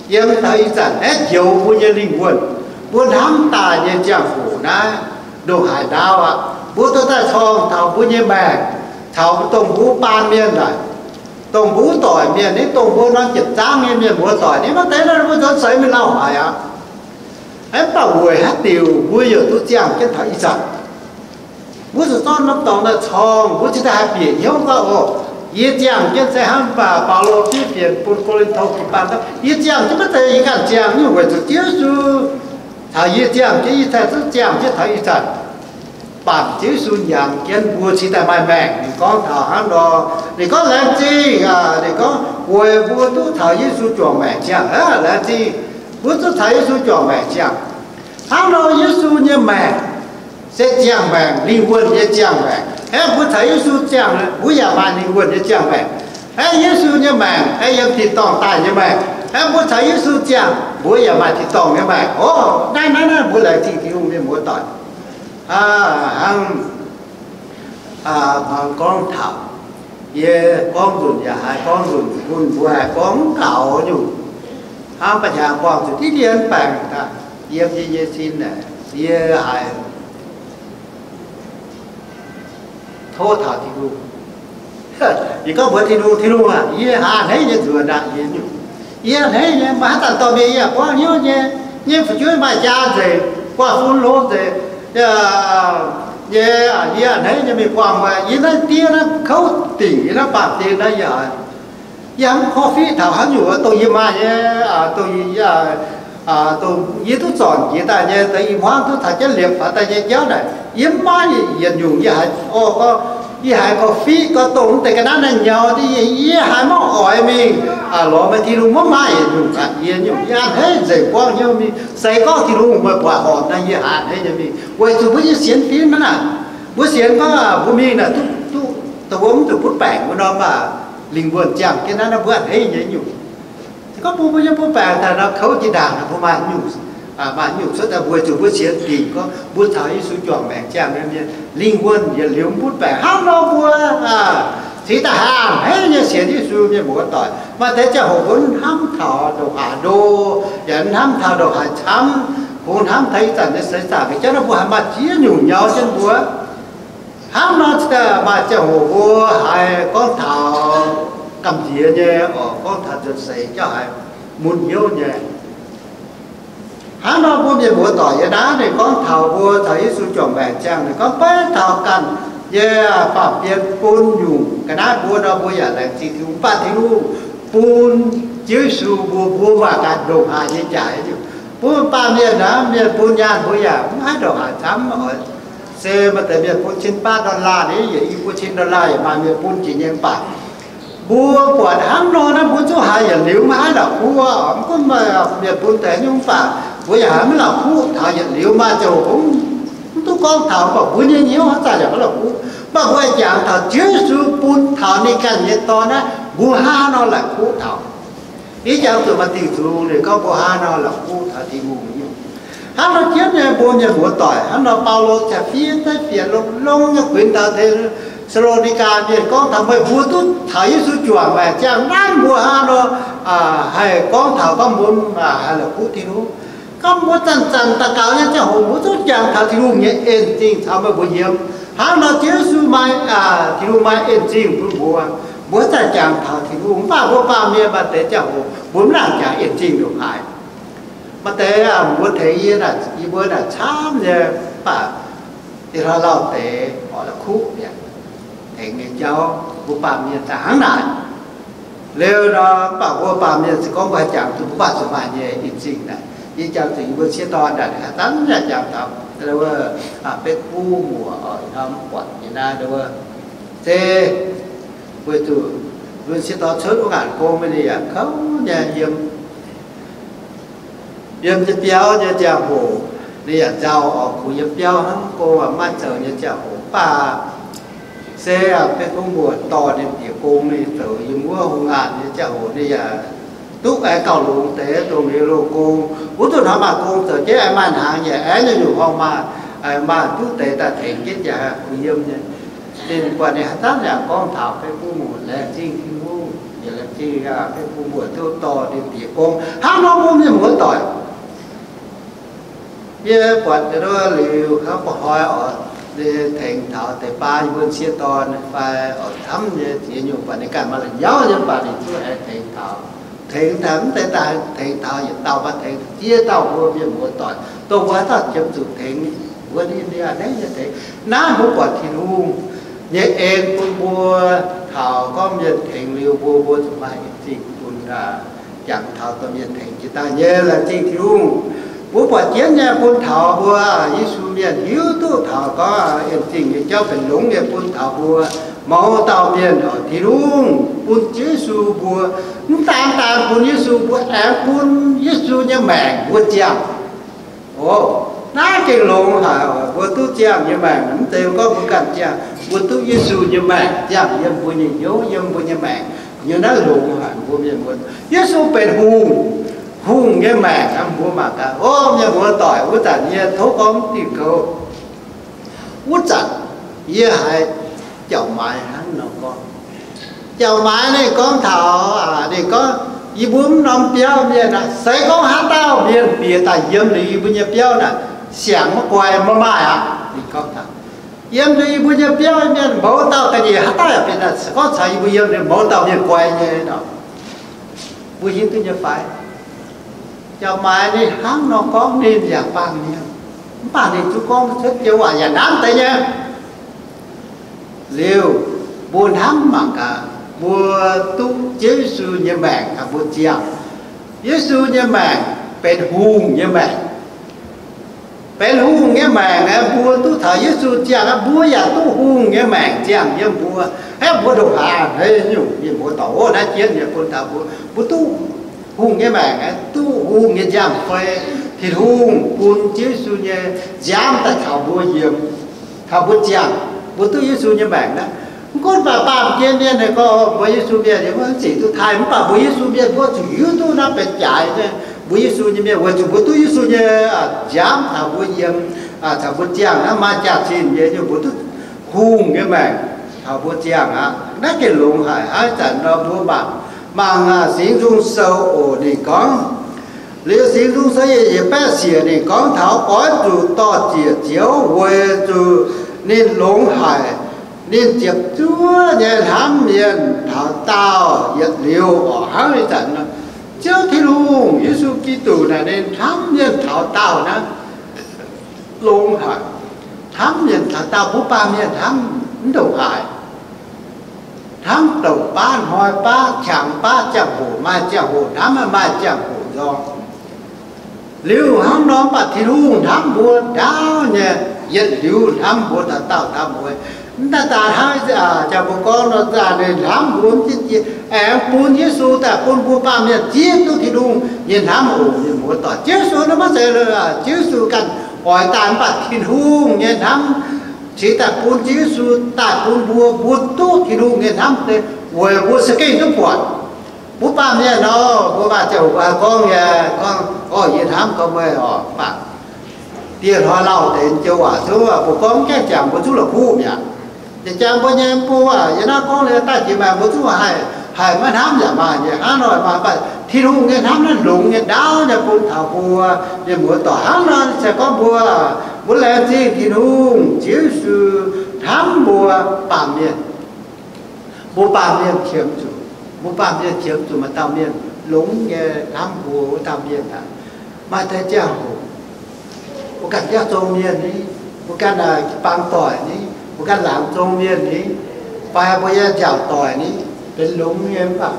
yiem taux ih zanc aeqv, njoux mbuo nyei lingh wuonh, mbuo hnamv daaih nyei ziangh hoc naaiv ndongc haaix ndaauv aqv. Mbuo dorh daaih corng taux mbuo nyei maengc, taux dongh mbuo baamh mienh naaic, dongh mbuo doic mienh, ninh dongh mbuo norm jiepc zangv nyei mienh muoz-doic, ninh maiv deix nor mbuo nzuonx seix mingh lauh haic aqv. Aeqv, mv baac weic haaix diuc mbuo yaac duqv ziangh jienv taux ih zanc? Mbuo zuqc zorqv norm dorngx daaih corng, mbuo cingx daaih haih bieqc hnyouv gorngv, oc, yie ziangh jienv se hnangv Baulo fiev fienx bun Ko^lin^to jiu-baang gorngv, yie ziangh jienv maiv zeiz yie ganh ziangh, nyungc weic zuqc Ziouv Yesu caux yie ziangh jienv, yie cingx duqv ziangh jienv taux ih zanc. Bangc Ziouv Yesu nyanc jienv mbuo cingx daaih maaih maengc. Ninh gorngv taux hnangv nor, ninh gorngv laengz zingh, ninh gorngv weic mbuo duqv caux Yesu juangc maengc ziangh. Laengz zingh, mbuo duqv caux Yesu juangc maengc ziangh. Hnangv nor Yesu nyei maengc se ziangh maengc, lingh wuonh nyei ziangh maengc. Aeqv, mbuo caux Yesu ziangh, mbuo yaac maaih lingh wuonh nyei ziangh maengc. Aeqv, Yesu nyei maengc aeqv, yiem tin-dorngh daaih nyei maengc. Aeqv, mbuo caux Yesu ziangh, mbuo yaac maaih tin-dorngh nyei maengc. Oc, naaiv naaiv naaiv mbuo laengz zingh Tin-Hungh mienh muoz-doic. Hnangv hmuangx gorngv taux, yie gorngv nzunc yaac haiz gorngv nzunc bun mbuo haih gorngv gaux nyungc. Hnangv ba'hnyangx buangh zuqc diqv dien baengc daaih, yiem yie nyei sin naaic, yie haiz tov taux Tin-Hungh. Yie gorngv mbuox Tin-Hungh, Tin-Hungh aac, yie hnangv a'hneiv nyei nzuonx aqv, yie nyungc. Yie a'hneiv nyei, maaih haaix zanc dorh mingh yie yaac buangv hnyouv nyei. Nyei fu'jueiv maaih jaa nzengc, guanh fun hlo nzengc, nyei, yie a'hneiv nyei mingh buangh maaih yie naaiv diev naaiv kouv dingc yie naaiv baamh gen naaiv yaac, yie mv korv-fiqv taux haaix nyungc dongh yie maaih nyei, dongh yie, dongh yie duqv zornc jiex daaih nyei, dongh ih hmuangv duqv taux jienv liepc faaux daaih nyei jauv naaic, yie mv maaih yietc nyungc yie haiz, o, gorngv yie haiz korv-fiqv gorngv dongh mv deix ga'naaiv naaiv nyaux, yie haiz maiv oix mingh lorz meih Tin-Hungh, mv maaih yietc nyungc aqv. Yie nyungc yie a'hneiv nzengc buangv hnyouv mingh. Se gorngv Tin-Hungh meih buatc horpc naaiv, yie a'hneiv nyei mingh, weic zuqc mbuo nyei sienx fim aqv. Mbuo sienx gorngv mbuo mingh naaic duqv, duqv dongh mbuo mv zuqc butv baengc wuov nor, mv baac lingh wuonh ziangh jienv naaiv, mbuo a'hneiv nyei nyungc. Se gorngv bun mbuo nyei butv baengc daaih nor, kouv jiex ndaangc nor, mbuo maaih nyungc, maaih nyungc cuotv daaih weic zuqc mbuo sienx dingc gorngv mbuo caux Yesu juangc maengc ziangh nyei mienh, lingh wuonh yietc liuz mv butv baengc. Hnangv nor mbuo, aa, Cingx daaih haih a'hneiv nyei sienx Yesu mienh muoz-doic. Maaih deix ziangh hoc mbuo hnamv taux ndongc haaix ndo, yaac hnamv taux ndongc haaix camv, kungx hnamv taux ih zanc nyei seix zaangc nyei jauv naaiv, mbuo haiz maaih ziex nyungc nyau jienv mbuo. Hnangv nor, maaih ziangh hoc mbuo haiz gorngv taux gamh nziex nyei, oc, gorngv taux nzuonx seix jauv haiz mun hnyouv nyei. Hnangv nor mbuo mienh muoz-doic yiem naaiv ninh gorngv taux mbuo caux Yesu juangc maengc ziangh, ninh gorngv beiv taux ganh nyei baamh mienh bun nyungc ga'naaiv mbuo nor, mbuo yaac laengz zingh Tin-Hungh. Mv baac Tin-Hungh bun Ziouv Yesu mbuo, mbuo mangc gaax ndongc haaix nyei jaaix nyungc. Bun baamh mienh naaiv, mienh bun nyaanh mbuo yaac mv haih ndongc haaix camv oc. Se maaih deix mienh bun cin baav dollar, ninh yaac i buo cin dollar yaac maaih mienh bun jiex nyei. Mv baac mbuo buatc hnangv nor naaiv, mbuo zungv haiz yietc liuz maiv haih la'kuqv. Mv gunv maaih mienh bun deix nyungc, mv baac mbuo yaac haiz maiv la'kuqv taux yietc liuz. Maaih ziangh hoc mv duqv gorngv taux, mv baac mbuo nyei hnyouv haaix zanc yaac maiv la'kuqv. Mv baac mbuo aengx jangx taux Ziouv Yesu bun taux ninh ganh nyei Dorn naaiv, mbuo hnangv haaix nor la'kuqv taux. Ih jangx zuqc maaih Tin-Hungh ninh gorngv mbuo hnangv haaix nor la'kuqv taux Tin-Hungh nyungc. Hnangv nor jienv nyei mbuo mienh muoz-doic, hnangv nor Baulo caux fiev zeiv fienx longx-longx nyei kuinx taux Te^saa^lo^ni^gaa mienh gorngv taux meih mbuo duqv caux Yesu juangc maengc ziangh, naaiv mbuo hnangv haaix nor haih gorngv taux gorngv mbuo haih la'kuqv Tin-Hungh. Gorngv mbuo zanc-zanc daux gaux nyei ziangh hoc mbuo zungv jangx taux Tin-Hungh nyei en zingh caux meih mbuo yiem. Hnangv nor Ziouv Yesu maaih, Tin-Hungh maaih en zingh bun mbuo, mbuo zanc jangx taux Tin-Hungh. Mv baac mbuo baamh mienh maaih deix ziangh hoc mbuo mv nangc jangx en zingh ndongc haaix. Maaih deix mbuo tengx yie, yie mbuo naaic camv nyei, mv baac yie hlaax lauh deix oix la'kuqv mi'aqv. Tengx nyei jauv mbuo baamh mienh daaih hnangv naaic. Liuz nor, mv baac mbuo baamh mienh se gorngv mbuo haih jangx duqv mbuo baac zuqc maaih nyei en zingh naaic. Yie jangx zuqc yie mbuo sieqv dorn naaic, haaix zanc yaac jangx taux wuov, betv guv muoc, buatc nyei naaiv wuov, se weic zuqc mbuo sieqv dorn cuotv wuov ngaanc gong, ninh yaac kouv nyei, yiem, yiem jienv biauv nyei ziangh hoc, ninh yaac nzauh oc, kungx yiem biauv hnangv, gong maiv zoux nyei ziangh hoc. Mv baac se betv guv muoc dorh ninh diex gong, ninh zoux yiem wuov hungh ngaanc nyei ziangh hoc, ninh yaac duqv aengx gauh longx deix dongh ninh loz-gong. Wuov duqv hnoi maaih gong zoux jienv, aengx maaih hnaangx yaac aengx nyungc-nyungc horngh maaih, maaih duqv deix daaih tengx jienv yaac kungx yiem nyei. Ninh buatc ninh haaix zanc yaac gorngv taux betv guv muoc, laengz zingh Tin-Hungh, yaac laengz zingh betv guv muoc duqv dorh ninh diex gong. Hnangv nor mbuo mienh muoz-doic, yie buatc liuz kangv ba'hnoi oix tengx taux deix baav yie mbuo sieqv dorn fai oix camv nyei ziex nyungc, buatc ninh ganh maaih la'nyauv nyei, mv baac ninh zungv aengx tengx taux. Tengx daaih mv zeiz daaih tengx taux yietc dauh, mv baac tengx ziex dauh mbuo mienh muoz-doic, dongh mbuo haaix dauh jiem zuqc tengx, mbuo ninh a'hneiv nyei tengx. Naaiv mbuo buatc Tin-Hungh nyei en bun mbuo taux gorngv mienh tengx liuz mbuo, mbuo zuqc maaih en zingh bun jangx taux domh mienh tengx jiex daaih nyei. Laengz zingh Tin-Hungh. Mbuo buatc jienv nyei bun taux mbuo Yesu mienh hiuv duqv taux gorngv en zingh nyei jauv benx longx nyei bun taux mbuo mouz dauh mienh oc. Tin-Hungh bun Ziouv Yesu mbuo, mv daan daan bun Yesu, mbuo aengx bun Yesu nyei maengc mbuo ziangh. O, naaiv gengh longx haic oc. Mbuo duqv ziangh nyei maengc mv zeiz gorngv mbuo ganh ziangh, mbuo duqv Yesu nyei maengc ziangh yiem mbuo nyei hnyouv, yiem mbuo nyei maengc. Nyei naaiv longx haic mbuo mienh muoz. Yesu benx hungh, hungh nyei maengc aqv. Mbuo mangc gaax, o, mienh muoz-doic, wuov zanc yie tov gorngv diuh kouv. Wuov zanc yie haiz Jauv Maaiz hnangv nor gorngv. Jauv Maaiz ninh gorngv taux, ninh gorngv, yie mbuo mv norm biauv mienh aah, se gorngv haaix dauh mienh bieqc daaih yiem liuz yie mbuo nyei biauv naaic, siang maiv guai maiv maaih aqv. Ninh gorngv taux, yiem liuz yie mbuo nyei biauv mienh mouz dauh ga'nyiec haaix dauh yaac benx daaih, se gorngv caux yie mbuo yiem liuz mouz dauh mienh guai nyei nor, mbuo hiuv duqv nyei fai? Jauv Maaiz ninh hnangv nor gorngv ninh yaac baamh mienh, mv baac ninh zungv gorngv cuotv joux waac yaac hnamv deix nyei. Liuz, mbuo hnamv mangc gaax, mbuo duqv Ziouv Yesu nyei maengc caux mbuo ziangh. Yesu nyei maengc benx hungh nyei maengc. Benx hungh nyei maengc aeqv, mbuo duqv caux Yesu ziangh aeqv, mbuo yaac duqv hungh nyei maengc ziangh yiem mbuo. Aeqv, mbuo ndongc haaix hneiv nyungc mienh muoz-doic, naaiv jienv nyei bun taux mbuo, mbuo duqv hungh nyei maengc aeqv, duqv hungh nyei nziaamv-fei. Tin-Hungh bun Ziouv Yesu nyei nziaamv daaih caux mbuo yiem, caux mbuo ziangh. Mbuo duqv Yesu nyei maengc naaiv, mv gunv baac baamh gen mienh gorngv mbuo Yesu mienh mbuo mv zic duqv taaih, mv baac mbuo Yesu mienh mbuo zuqc hiuv duqv naaiv benx jaaix nyei. Mbuo Yesu nyei mienh weic zuqc mbuo duqv Yesu nyei nziaamv caux mbuo yiem, caux mbuo ziangh naaiv maaih jaax-zinh nyei, mbuo duqv hungh nyei maengc caux mbuo ziangh aqv. Naaiv gengh longx haic. Hnangv ih zanc nor mbuo mangc, mangc Singx Nzung Sou oc. Ninh gorngv, liuz Singx Nzung Sou yietc yietc baeqv siec ninh gorngv taux oix zuqc dor-ziec Ziouv weic zuqc ninh longx haic. Ninh ziepc zuoqv nyei hnamv mienh taux daauh yietc liuz oc. Hnangv ih zanc nor, Ziouv Tin-Hungh, Yesu Giduc naaic ninh hnamv mienh taux daauh naaiv longx haic. Hnamv mienh taux daauh, mbuo baamh mienh hnamv mv ndongc haaix. Hnamv douc baav, hnoi baav, qangx baav, ziangh hoc maaih ziangh hoc hnamv, maaih ziangh hoc nzorng. Liuz hnangv nor mv baac Tin-Hungh hnamv mbuo ndaauv nyei, yietc liuz hnamv mbuo taux daauh hnamv mbuo. Mv daaih daaih hnangv jangx mbuo gorngv nor, ninh hnamv mbuo mv zieqv jiex, aengx bun Yesu daaih bun mbuo baamh mienh zieqv duqv Tin-Hungh nyei hnamv oc. Mienh muoz-doic, Ziouv Yesu nor maiv zeiz, Ziouv Yesu ganh oix daaih, mv baac Tin-Hungh nyei hnamv cingx daaih bun Ziouv Yesu daaih bun mbuo, mbuo duqv Tin-Hungh nyei hnamv deix weic mbuo za'gengh duqv buatc. Mbuo baamh mienh nor, mbuo maaih ziangh hoc mbuo haih gorngv nyei, gorngv, Orv, yie hnamv gorngv meih oc, mv baac dieh hnoi lauh deix joux waac zungv mbuo gorngv mv gaengh jangx mbuo zungv la'kuqv mi'aqv. Jangx mbuo nyei mbuo, yie naaiv gorngv liuz daaih jiex maaih mbuo zungv haih, haih maiv hnamv yaac maaih nyei. Hnangv nor maaih, mv baac Tin-Hungh nyei hnamv naaiv longx nyei, ndaauv nyei bun taux mbuo mienh muoz-doic. Hnangv nor se gorngv mbuo, mbuo laengz zingh Tin-Hungh, Ziouv Yesu hnamv mbuo baamh mienh. Mbuo baamh mienh qiemx zuqc, mbuo baamh mienh qiemx zuqc maaih dauh mienh longx nyei hnamv mbuo wuov dauh mienh aqv. Maaih deix ziangh hoc mbuo ganh jauv zong mienh ni, mbuo ganh jiu-baang doic ni, mbuo ganh laangz zong mienh ni, fai mbuo nyei nziaauc doic ni, benx longx nyei mv baac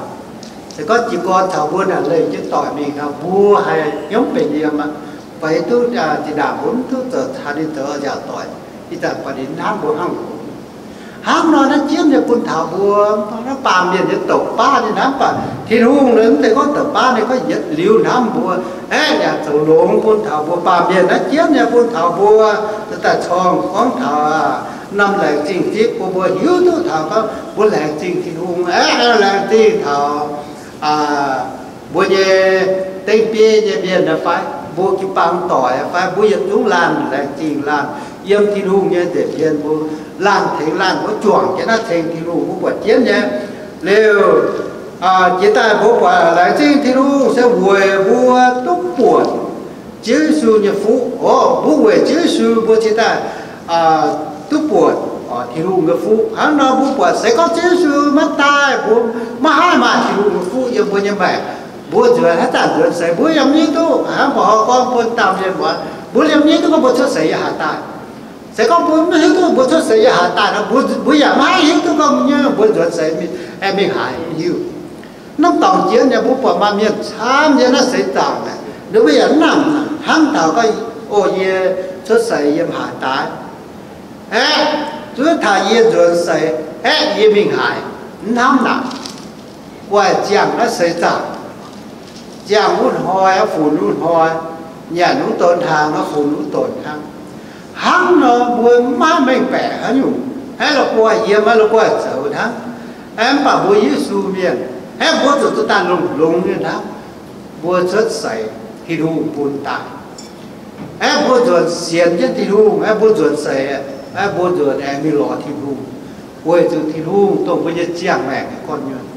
se gorngv jiez gorn caux mbuo naaic leih jienv doic mingh nor, mbuo haih hnyouv benx yiem aqv. Feix duqv zinh ndaangc mbuo mv duqv zoux caux ninh zoux nziaauc doic, ih zanc buatc ninh hnamv mbuo hnangv longx. Hnangv nor naaiv jienv nyei bun taux mbuo, naaiv baamh mienh nyei douc baav ninh hnamv baac Tin-Hungh naaiv mv zeiz gorngv douc baav ninh gorngv yietc liuz hnamv mbuo, aeqv, yaac zoux longx bun taux mbuo baamh mienh. Naaiv jienv nyei bun taux mbuo daaih corng gorngv taux norm laengz zingh zipv bun mbuo hiuv duqv taux gorngv mbuo laengz zingh Tin-Hungh, aeqv, laengz zingh taux mbuo nyei dengv biei nyei mienh fai mbuo jiu-baang doic fai mbuo yietc zungv laanh laengz zingh laanh yiem Tin-Hungh nyei nza'hmien mbuo laanh tengx laanh mbuo juangc jienv naaiv ceng Tin-Hungh. Mbuo buatc jienv nyei liuz, jiex daaih mbuo buatc laengz zingh Tin-Hungh se weic mbuo duqv buonc Ziouv Yesu nyei fuqv. Orv, mbuo weic Ziouv Yesu mbuo cingx daaih duqv buonc Tin-Hungh nyei fuqv. Hnangv nor mbuo buatc se gorngv Ziouv Yesu maiv daaih, mbuo maiv haih maaih Tin-Hungh nyei fuqv yiem mbuo nyei maengc. Mbuo nzuonx haaix zanc nzuonx seix mbuo yaac mv hiuv duqv. Hnangv mbuo gorngv bun dauh mienh muonz, mbuo liemh mv hiuv duqv gorngv mbuo cuotv seix yiem haaix daaih. Se gorngv mbuo mv hiuv duqv mbuo cuotv seix yiem haaix daaih nor, mbuo, mbuo yaac maiv hiuv duqv gorngv mbuo nzuonx seix mingh haaix, mv hiuv. Norm dorngx jienv nyei mbuo buatc maaih mienh camv yiem naaiv seix zaangc naaic, ninh mbuo yaac mv nangc hnamv taux gorngv, O, yie cuotv seix yiem haaix daaih, aeqv, zuov taux yie nzuonx seix, aeqv, yie mingh haaix, mv hnamv naaic. Guaih ziangh naaiv seix zaangc, ziangh wuov hnoi, funx wuov hnoi, nyanc wuov donx hnaangx, funx wuov donx hnangv. Hnangv nor mbuo maiv mengh baeqc haaix nyungc, aeqv, la'guaih yiem, aeqv, la'guaih zoux hnangv. Aeqv, mv baac mbuo Yesu mienh, aeqv, mbuo zuqc zuqc daaih longx-longx nyei hnangv. Mbuo cuotv seix, Tin-Hungh bun daaih. Aeqv, mbuo nzuonx sienx jienv Tin-Hungh, aeqv, mbuo nzuonx seix, aeqv, mbuo nzuonx aengx mingh lorz Tin-Hungh, weic zuqc Tin-Hungh dongh mbuo nyei ziangh maengc nyei gorn-nyuonh.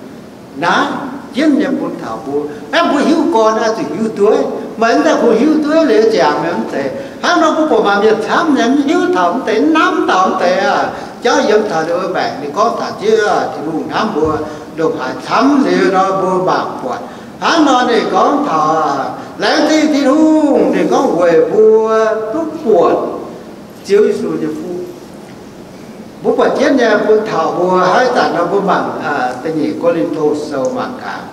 Naaiv jienv nyei bun taux mbuo. Aeqv, mbuo hiuv gorn aeqv, zuqc hiuv dueiv. Meih mv daaih kungx hiuv dueiv liuz ziangx mienh mv zeiz. Hnangv nor mbuo buatc maaih mienh camv nyei, mv hiuv taux mv deix, mv hnamv taux mv deix aqv. Jauv yiem taux ninh mbuo maengc, ninh gorngv taux Ziouv Tin-Hungh hnamv mbuo ndongc haaix, camv liuz nor mbuo mangc buatc. Hnangv nor ninh gorngv taux laengz zingh Tin-Hungh, ninh gorngv weic mbuo duqv buonc Ziouv Yesu nyei fuqv. Mbuo buatc jienv nyei bun taux mbuo haaix zanc nor mbuo mangc da'nyeic Ko^lin^to Sou mangc gaax.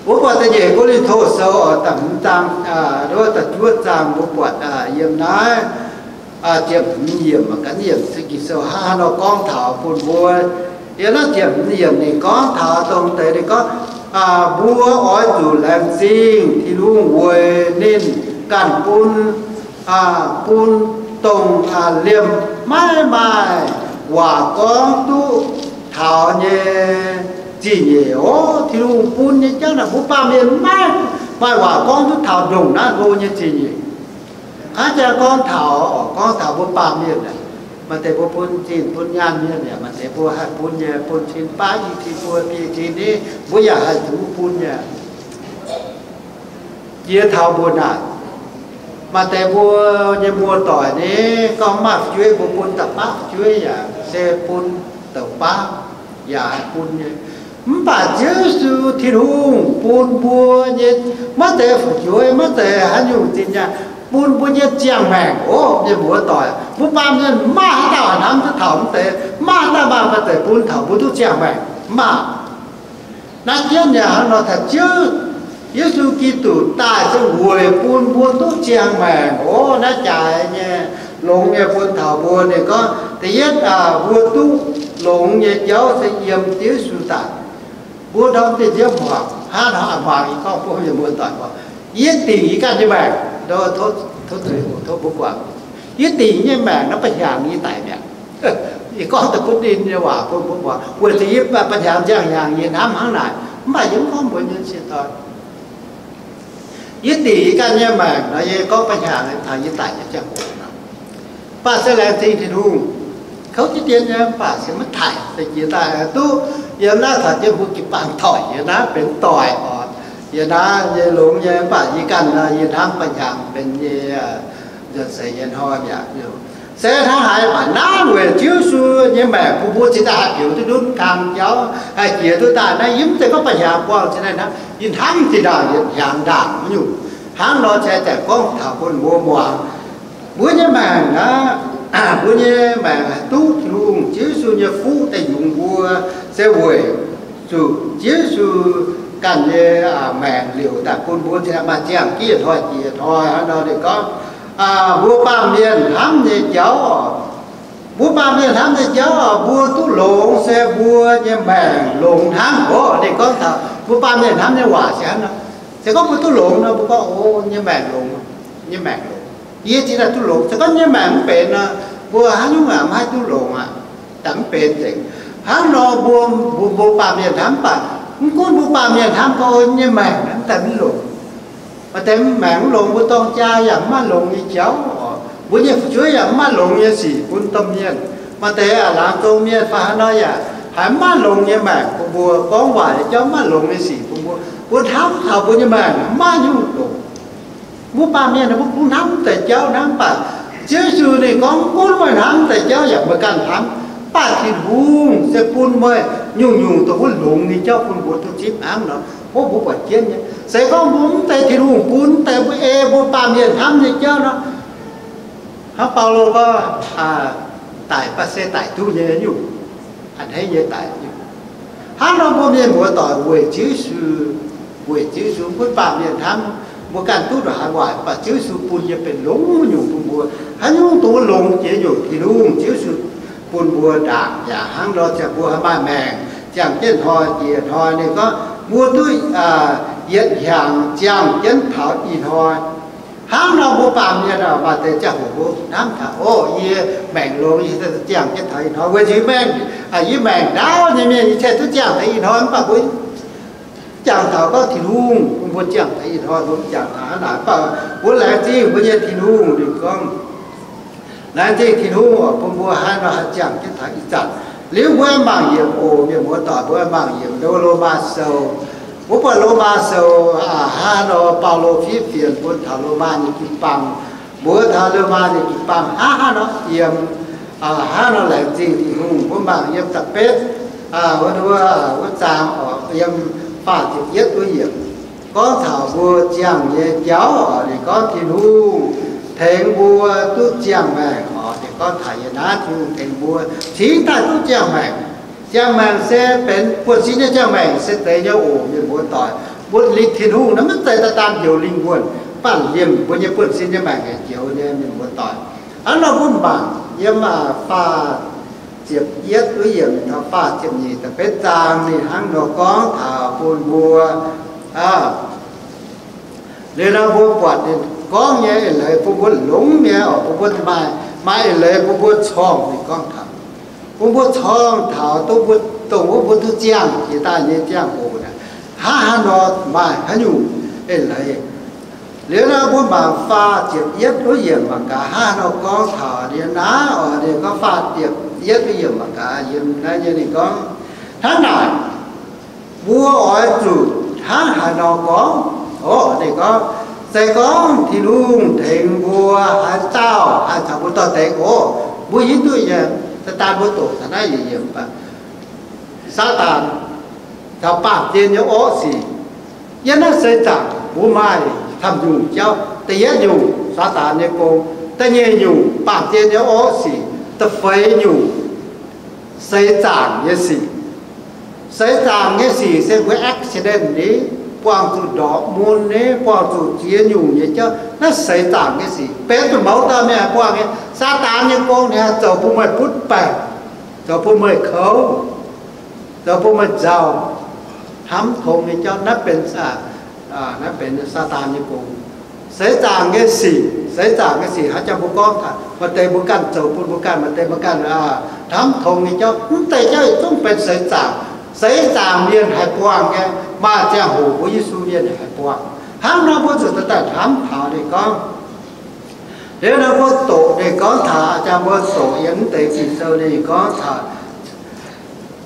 Mbuo buatc da'nyeic Ko^lin^to Sou da'hmz zaang, da'juov zaang mbuo buatc yiem naaiv ziepc hmz yiemc, ga'yiemc se Ging-Sou hnangv haaix nor gorngv taux bun mbuo. Yiem naaiv ziepc hmz yiemc ninh gorngv taux dongh deix ninh gorngv, mbuo oix zuqc laengz zingh Tin-Hungh weic ninh ganh bun, bun dongh liemh maiv maaih waac gorngv duqv taux nyei zingh nyeic. Ov, Tin-Hungh bun nyei jauv naaic mbuo baamh mienh maiv maaih waac gorngv duqv taux ndongc naaiv hlo nyei zingh nyeic. Hnangv jang gorngv taux, gorngv taux mbuo baamh mienh aeqv, Maaih deix mbuo bun zinh bun nyaanh mienh yaac maaih deix mbuo haih bun nyei, bun cin baav i cin buo biei cin ni, mbuo yaac haih zuqc bun nyei. Jiex taux mbuo naaic, maaih deix mbuo nyei muoz-doic ni, gorngv maaih fu'jueiv mbuo bun da'baav fu'jueiv yaac se bun douc baav yaac haih bun nyei. Mv baac Ziouv Yesu Tin-Hungh bun mbuo nyei maiv zeiz fu'jueiv, maiv zeiz haaix nyungc zinh nyaanh, bun mbuo nyei ziangh maengc oc, mienh muoz-doic. Mbuo baamh mienh maaih haaix dauh hnamv duqv taux mv deix, maaih haaix dauh maaih maiv zeiz bun taux mbuo duqv ziangh maengc, mv baac naaiv jienv nyei hnangv nor taux Ziouv Yesu Giduc daaih se weic bun mbuo duqv ziangh maengc oc. Naaiv jaaix nyei longx nyei bun taux mbuo. Ninh gorngv da'yietv, mbuo duqv longx nyei jauv se yiem Ziouv Yesu daaih. Mbuo ndorm diuh nziouv hmuangx, hnangv nor a'hmuangx yie gorngv bun mienh muoz-doic gorngv, yie dingc yie ganh nyei maengc, tov, tov, tov mbuo guangc, yie dingc nyei maengc naaiv ba'hnyangx yie daic mi'aqv. Yie gorngv daaih butv ninh nyei waac bun mbuo muangx, weic zuqc yie ba'hnyangx nziangh hnyangx yie hnamv hnangv naaic, mv baac yie mv gorngv mbuox mienh sieqv doic. Yie dingc yie ganh nyei maengc nor, yie gorngv ba'hnyangx taux yie daic nyei ziangh hoc nor. Mv baac se laengz zingh Tin-Hungh, kouv jienv dien nyei, mv baac se maiv taaih, se jiex daaih duqv yiem naaiv taux jienv mbuo jiu-baang doic yiem naaiv benx doic oc. Yiem naaiv nyei longx nyei, mv baac yie ganh nor, yie hnamv ba'hnyangx benx nyei nzuonx seix nyei hnoi mi'aqv. Se hnangv haaix baac naaiv weic Ziouv Yesu nyei maengc bun mbuo cingx daaih haih biouz duqv ndutv kang jauv, haih jiex duqv daaih naaiv, yie mv zeiz gorngv ba'hnyangx buangh cingx daaih hnangv, yie hnamv zinh ndaangc yietc hnyangx ndaangc haaix nyungc. Hnangv nor cingx daaih gorngv taux bun mbuo muangx. Mbuo nyei maengc naaiv, mbuo nyei maengc haih duqv Tin-Hungh Ziouv Yesu nyei fuqv daaih yungz mbuo, se weic zuqc Ziouv Yesu ganh nyei maengc liouc daaih bun mbuo cingx daaih maaih ziangh jienv hnoi jiex hnoi. Hnangv nor ninh gorngv, mbuo baamh mienh hnamv nyei jauv oc, mbuo baamh mienh hnamv nyei jauv oc, mbuo duqv longx se mbuo nyei maengc longx hnangv oc. Ninh gorngv taux mbuo baamh mienh hnamv nyei waac se hnangv nor. Se gorngv mbuo duqv longx nor, mbuo gorngv, o, nyei maengc longx, nyei maengc longx, yie cingx daaih duqv longx. Se gorngv nyei maengc mv benx nor, mbuo haaix nyungc aqv mv haih duqv longx aqv. Daaih mv benx nzengc. Hnangv nor mbuo, mbuo, mbuo baamh mienh hnamv baac, mv gunv mbuo baamh mienh hnamv gorngv nyei maengc naaiv daaih mv longx. Maaih deix maengc mv longx, mbuo dorng jaa yaac mv maaih longx nyei jauv oc. Mbuo nyei fu'jueiv yaac mv maaih longx nyei sic bun domh mienh. Maaih deix laangz zong mienh fai haaix nor yaac haiz mv maaih longx nyei maengc bun mbuo, gorngv waaic nyei jauv mv maaih longx nyei sic bun mbuo. Mbuo hnamv taux mbuo nyei maengc mv maaih nyungc longx. Mbuo baamh mienh mbuo kungx hnamv deix jauv hnangv, mv baac Ziouv Yesu ninh gorngv, mv gunv meih hnamv deix jauv yaac meih ganh hnamv, mv baac Tin-Hungh se bun meih nyungc-nyungc dongh wuov longx nyei jauv bun mbuo duqv zipv hnangv nor. Mbuo, mbuo buatc jienv nyei, se gorngv mbuo mv deix Tin-Hungh bun, mv deix mbuo ei mbuo baamh mienh hnamv nyei jauv nor, hnangv Baulo gorngv, daic baac se daic duqv nyei nyungc, a'hneiv nyei daic nyungc. Hnangv nor mbuo mienh muoz-doic weic Ziouv Yesu, weic Ziouv Yesu mv gunv baamh mienh hnamv mbuo ganh duqv ndongc haaix waaic, mv baac Ziouv Yesu bun nyei benx longx nyungc bun mbuo. Haaix nyungc dongh wuov longx jiex nyungc Tin-Hungh Ziouv Yesu bun mbuo ndaangc. Yaac hnangv nor ziangh mbuo haih maaih maengc ziangh jienv hnoi jiex hnoi. Ninh gorngv mbuo duqv yietc hnyangx ziangh jienv taux ih hnoi. Hnangv nor mbuo baamh mienh maaih deix ziangh hoc mbuo hnamv taux, o, yie maengc longx, yie ziangh jienv taux ih hnoi, weic zuqc yie maengc, yie maengc ndaauv nyei mienh, yie ziouc duqv ziangh taux ih hnoi. Mv baac mbuo jangx taux gorngv Tin-Hungh bun mbuo ziangh taux ih hnoi, mbuo mv jangx taux hnangv naaic. Mv baac mbuo laengz zingh mbuo nyei Tin-Hungh. Ninh gorngv, laengz zingh Tin-Hungh oc, bun mbuo hnangv nor haih ziangh jienv taux ih zanc. Liuz mbuo mangc yiemc oc, mienh muoz-doic, mbuo mangc yiemc Lomaa Sou. Mbuo buatc Lomaa Sou hnangv nor, Baulo fiev fienx bun taux Lomaa nyei jiu-baang. Mbuo taux Lomaa nyei jiu-baang hnangv nor yiem, hnangv nor laengz zingh Tin-Hungh. Mbuo mangc yiem da'betv wuov, wuov zaang oc, yiem faah ziepc yietv wuov yiemc, gorngv taux mbuo ziangh nyei jauv oc. Ninh gorngv Tin-Hungh tengx mbuo duqv ziangh maengc oc. Ninh gorngv taux yiem naaiv Tin-Hungh tengx mbuo cingx daaih duqv ziangh maengc. Ziangh maengc se benx buonv-sin nyei ziangh maengc se deix nyei oc, mienh muoz-doic. Mbuo lingh Tin-Hungh naaiv maiv zeiz daaih daan njoux lingh wuonh, mv baac liemh mbuo nyei buonv-sin nyei maengc yaac njoux nyei, mienh muoz-doic. Hnangv nor mbuo mangc yiem faah ziepc yietv wuov yiemc taux faah ziepc nyeic da'betv zaang, ninh hnangv nor gorngv taux bun mbuo, liuz nor mbuo buatc ninh gorngv nyei eix leiz bun mbuo longx nyei oc, bun mbuo maaih, maaih eix leiz bun mbuo corngh. Ninh gorngv taux, bun mbuo corngh taux dongh mbuo, dongh wuov mbuo duqv ziangh jiex daaih nyei ziangh hoc naaic, hnangv haaix nor maaih haaix nyungc eix leiz. Liuz nor mbuo mangc faah ziepc yietv wuov yiemc mangc gaax hnangv haaix nor gorngv taux liuz naaiv oc. Ninh gorngv faah ziepc yietv wuov yiemc mangc gaax yiem naaiv nyei ninh gorngv, hnangv naaic, mbuo oix zuqc hnangv haaix nor gorngv? Oc, ninh gorngv, se gorngv Tin-Hungh tengx mbuo haaix dauh haih caux mbuo doix-dekc oc, mbuo hiuv duqv nyei. Saadaan mbuo doqc taux naaiv yietc yiemc, Saadaan caux baamh gen nyei orqv sic. Yiem naaiv seix zaangc mbuo maaih camv nyungc jauv. Da'yietv nyungc, Saadaan nyei gong. Da'nyeic nyungc, baamh gen nyei orqv sic. Da'feix nyungc, seix zaangc nyei sic. Seix zaangc nyei sic se mbuo accident ni, buangh zuqc ndorpc mun ni, buangh zuqc ziex nyungc nyei jauv. Naaiv seix zaangc nyei sic benx zuqc mouz dauh mienh haih buangh nyei. Saadaan nyei gong ninh haih zoux bun meih butv baengc, zoux bun meih kouv, zoux bun meih nzauh, hnamv tong nyei jauv. Naaiv benx, naaiv benx Saadaan nyei gong. Seix zaangc nyei sic, seix zaangc nyei sic hnangv jangx mbuo gorngv taux maaih deix mbuo ganh zoux bun mbuo ganh, maaih deix mbuo ganh hnamv tong nyei jauv. Mv deix jauv yietc zungv benx seix zaangc. Seix zaangc mienh haih buangh nyei, maaih ziangh hoc mbuo Yesu mienh haih buangh. Hnangv nor mbuo zuqc daaih hnamv taux ninh gorngv, liuz nor mbuo doqc ninh gorngv taux, jangx mbuo doqc yiem mv deix Ging-Sou ninh gorngv taux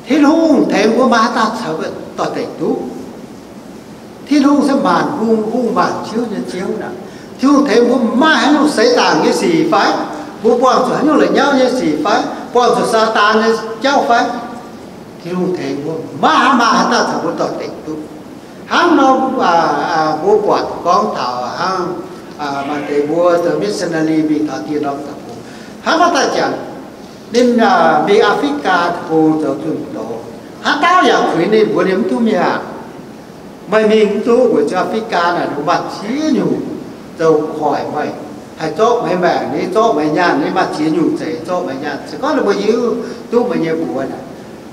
Tin-Hungh tengx mbuo maaih haaix dauh caux mbuo doix-dekc duqv? Tin-Hungh se maanc hungh, hungh maanc, ziouv nyei Ziouv naaic. Tin-Hungh tengx mbuo maaih haaix nyungc seix zaangc nyei sic fai? Mbuo buangh zuqc haaix nyungc la'nyauv nyei sic fai? Buangh zuqc Saadaan nyei jauv fai? Tin-Hungh tengx mbuo maiv maaih haaix dauh caux mbuo doix-dekc duqv. Hnangv nor, mbuo buatc gorngv taux hnangv maaih deix mbuo zoux missionary mingh taux dieh norm deic-bung, hnangv maaih daaih janx, ninh mingh Africa deic-bung zoux zunh doz, haaix dauh yaac kuinx ninh mbuox ninh mv duqv mingh aqv. Meih mingh mv duqv, weic zuqc Africa naaic maaih ziex nyungc zoux hoic meih, haih zorqv meih maengc ni, zorqv meih nyaanh ni, maaih ziex nyungc zeiz zorqv meih nyaanh. Se gorngv ninh mbuo hiuv duqv meih nyei mbuox naaic,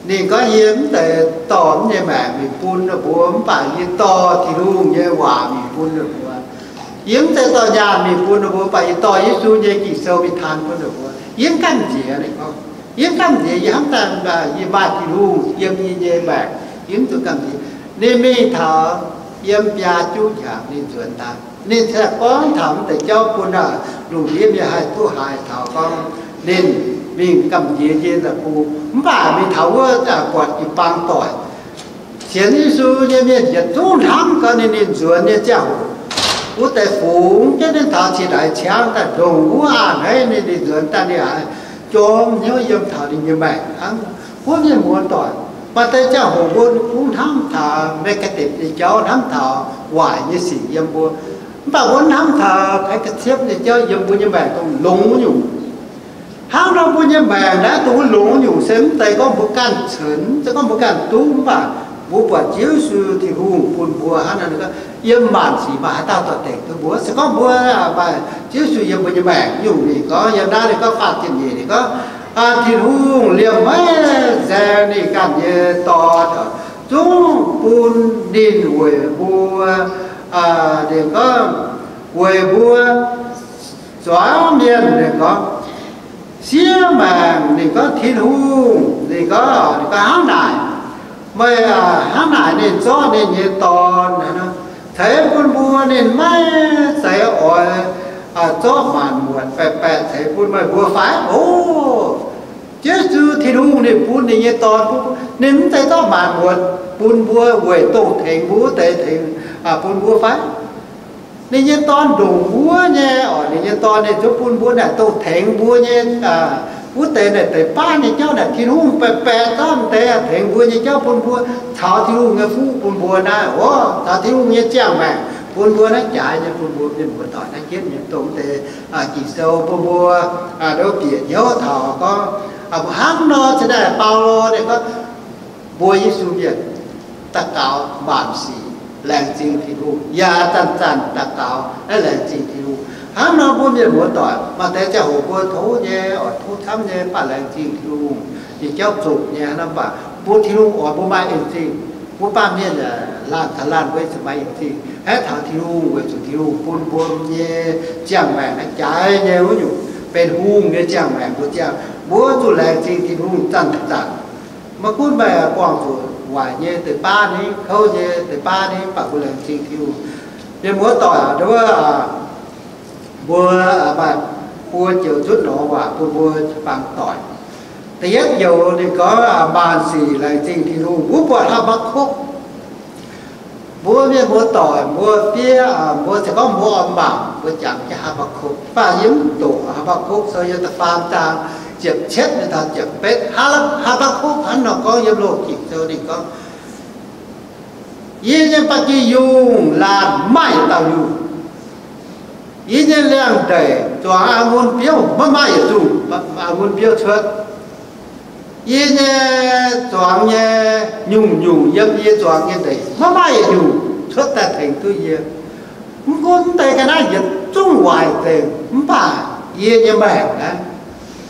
ninh gorngv, yie mv zeiz dorh mv nyei maengc mingh bun ninh mbuo, mv baac yie dorh Tin-Hungh nyei waac mingh bun ninh mbuo. Yie mv zeiz dorh nyaanh mingh bun ninh mbuo, mv baac yie dorh Yesu nyei Ging-Sou mingh taan bun ninh mbuo. Yie mv gamh nziex, ninh gorngv, yie mv gamh nziex. Yie hnamv daaih yie maaih Tin-Hungh yiem yie nyei maengc, yie mv zuqc gamh nziex. Ninh mingh taux yiem biaa juqv hnyangx ninh nzuonx daaih. Ninh se gorngv taux mv deix jauv bun lungh ndiev mienh haih duqv haiz taux gorngv ninh mingh gamh nziex nyei deic-bung, mv baac mingh taux wuov buatc jiu-baang doic, sienx Yesu nyei mienh yietc zungv hnamv gau ninh, ninh nzuonx nyei ziangh hoc, wuov deix fungx jienv ninh taux cingx daaih ciangv daaih ndongc wuov a'hneiv ninh, ninh nzuonx daaih ninh haiz jorm hnyouv yiem taux ninh nyei maengc hnangv. Mbuo mienh muoz-doic, maaih deix ziangh hoc mbuo kungx hnamv taux negative nyei jauv, hnamv taux waaic nyei sic yiem mbuo. Mv baac mbuo hnamv taux paix ga'ciepv nyei jauv yiem mbuo nyei maengc dongh longx nyungc. Hnangv nor mbuo nyei maengc naaiv dongh wuov longx nyungc se mv zeiz gorngv mbuo ganh cenx, mv zeiz gorngv mbuo ganh duqv, mv baac mbuo buatc Ziouv Yesu Tin-Hungh bun mbuo hnangv naaiv, ninh gorngv, yiem maanc sic maaih haaix dauh doix-dekc duqv mbuo? Se gorngv mbuo maaih Ziouv Yesu yiem mbuo nyei maengc nyungc, ninh gorngv yiem naaiv, ninh gorngv faah ziepc nyeic, ninh gorngv, Tin-Hungh liemh maiv nzaeng ninh ganh nyei Dorn, zungv bun ninh weic mbuo, ninh gorngv, weic mbuo zuangx mienh, ninh gorngv, siev maengc, ninh gorngv, Tin-Hungh, ninh gorngv, ninh gorngv hnangv naaic, meih hnangv naaic ninh zorqv ninh nyei Dorn ceix bun mbuo, ninh maiv zeiz oix zorqv maanc muotc baeqc baeqc ceix bun meih mbuo fai? O, Ziouv Yesu Tin-Hungh ninh bun ninh nyei Dorn bun mbuo, ninh mv zeiz zorqv maanc muotc bun mbuo weic dongh tengx mbuo wuov deix tengx bun mbuo fai? Ninh nyei Dorn ndongc wuov nyei oc, ninh nyei Dorn ninh zungv bun mbuo naaic dongh tengx mbuo nyei wuov deix naaic deix baav nyei jauv naaic, Tin-Hungh baeqc baeqc zorqv deix tengx mbuo nyei jauv bun mbuo, caux Tin-Hungh nyei fuqv bun mbuo naaiv oc, caux Tin-Hungh nyei ziangh maengc bun mbuo naaiv jaaix nyei, bun mbuo mienh muoz-doic naaiv jienv nyei dongh deix Ging-Sou bun mbuo ndoqv bieqc hnyouv taux gorngv, hnangv nor cingx daaih Baulo ninh gorngv, mbuo Yesu mienh daux gaux maanc sic laengz zingh Tin-Hungh, yaac zanc-zanc daux gaux naaiv laengz zingh Tin-Hungh. Hnangv nor mbuo mienh muoz-doic maaih deix ziangh hoc mbuo tov nyei, oix tov camv nyei, mv baac laengz zingh Tin-Hungh nyei jauv zuqc nyei hnangv, mv baac mbuo Tin-Hungh oix mbuo maaih en zingh. Mbuo baamh mienh laanh taux laanh mbuo zuqc maaih en zingh hnangv taux Tin-Hungh, weic zuqc Tin-Hungh bun mbuo nyei ziangh maengc naaiv jaaix nyei wuov nyungc benx hungh nyei ziangh maengc mbuo ziangh. Mbuo zuqc laengz zingh Tin-Hungh zanc-zanc. Maiv gunv meih buangh zuqc waaic nyei deix baav ni, kouv nyei deix baav ni, mv baac mbuo laengz zingh Tin-Hungh. Mienh muoz-doic, wuov, mbuo maaih buo joux nzutv lorz waac bun mbuo jiu-baang doic. Da'yietv joux ninh gorngv, maanc sic laengz zingh Tin-Hungh. Mbuo buatc Haa^mbaa^kukc. Mbuo mienh muoz-doic, mbuo fiev, mbuo se gorngv mbuo oix mangc, mbuo jangx jienv Haa^mbaa^kukc. Mv baac yie mv doqc Haa^mbaa^kukc sou yiem da'faam zaang ziepc cietv mingh taux ziepc betv. Haa, Haa^mbaa^kukc hnangv nor gorngv yiem Loz-Ging sou ninh gorngv, yie nyei ba'gi yungh laanh maiv maaih dauh yungh. Yie nyei liangx-ndeic zuangx a'ngunc biouv maiv maaih yietc zungh a'ngunc biouv cuotv. Yie nyei zuangx nyei nyungc-nyungc yiem yie zuangx nyei ndeic maiv maaih yietc nyungc cuotv daaih tengx duqv yie. Mv gunv mv deix ga'naaiv yietc zungv waaic nzengc, mv baac yie nyei maengc naaiv,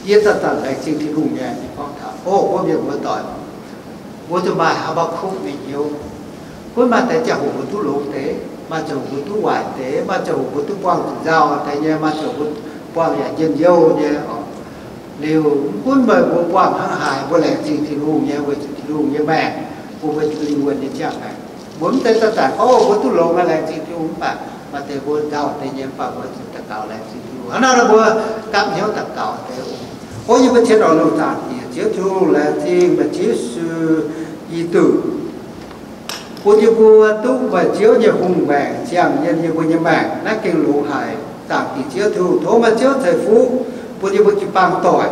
yie zanc-zanc laengz zingh Tin-Hungh nyei. Ninh gorngv taux, o, mbuo mienh muoz-doic, mbuo zuqc maaih Haa^mbaa^kukc nyei hnyouv. Gunv maaih deix ziangh hoc mbuo duqv longx deix, maaih ziangh hoc mbuo duqv waaic deix, maaih ziangh hoc mbuo duqv buangh zuqc nzauh deix nyei, maaih ziangh hoc mbuo buangh yaac njien-youh nyei oc. Liuz mv gunv meih mbuo buangh hnangv haaix, mbuo laengz zingh Tin-Hungh nyei, weic zuqc Tin-Hungh nyei maengc bun mbuo lingh wuonh nyei ziangh maengc. Mbuo mv zeiz zanc-zanc gorngv mbuo duqv longx aqv, laengz zingh Tin-Hungh, mv baac maaih deix mbuo nzauh deix nyei, mv baac mbuo zuqc daux gaux laengz zingh Tin-Hungh. Hnangv naaiv nor mbuo gapv hnyouv daux gaux deix oc. O yie mbuo cien oix longc zaangc Diex, Ziouv Tin-Hungh, laengz zingh meih Ziouv Yesu Giduc, bun yie mbuo duqv meih Ziouv nyei hungh maengc ziangh yiem yie mbuo nyei maengc. Naaiv gengh longx haic. Zaangc Diex Ziouv Tin-Hungh, tov meih Ziouv ceix fuqv bun yie mbuo jiu-baang doic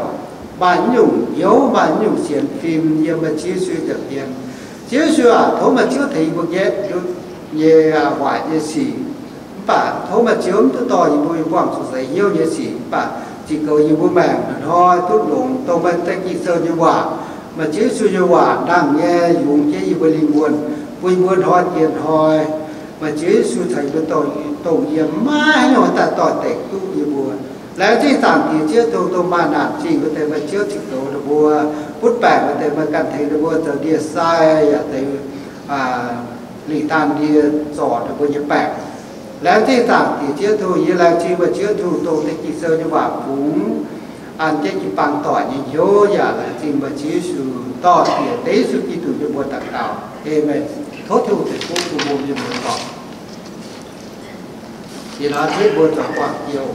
maaih naaiv nyungc hnyouv, maaih naaiv nyungc sienx fim yiem meih Ziouv Yesu nza'hmien. Ziouv Yesu aac, tov meih Ziouv tengx yie mbuo nyetv ndutv nyei waaic nyei sic. Mv baac tov meih Ziouv mv duqv dorh yie mbuo buangh zuqc seix hnyouv nyei sic, mv baac zic goux yie mbuo maengc hnoi-hnoi duqv longx dongh meih deix Ging-Sou nyei waac, meih Ziouv Yesu nyei waac nangh nyei yungz jienv yie mbuo lingh wuonh, bun yie mbuo hnoi-hnoi, meih Ziouv Yesu caux yie mbuo dongh yiem, maiv haaix nyungc daaih doix-dekc duqv yie mbuo. Laengz zingh zaangc Diex Ziouv Tin-Hungh, dongh maaih naanc zingh wuov deix meih Ziouv zic goux ninh mbuo, butv baengc wuov deix meih ganh tengx ninh mbuo zoux ndie-sai yaac deix lingh daan ndie zorc ninh mbuo nyei baengc. Laengz zingh zaangc Diex Ziouv Tin-Hungh, yie laengz zingh meih Ziouv Tin-Hungh dongh deix Ging-Sou nyei waac fungx an jienv jiu-baang doic nyei hnyouv, yaac laengz zingh meih Ziouv Yesu, dorh Diex deix Yesu Giduc nyei mbuox daux gaux, aamen. Tov Tin-Hungh ceix fuqv bun mbuo mienh muoz-doic. Ih hnoi cuotv mbuo zuangx guanh jienv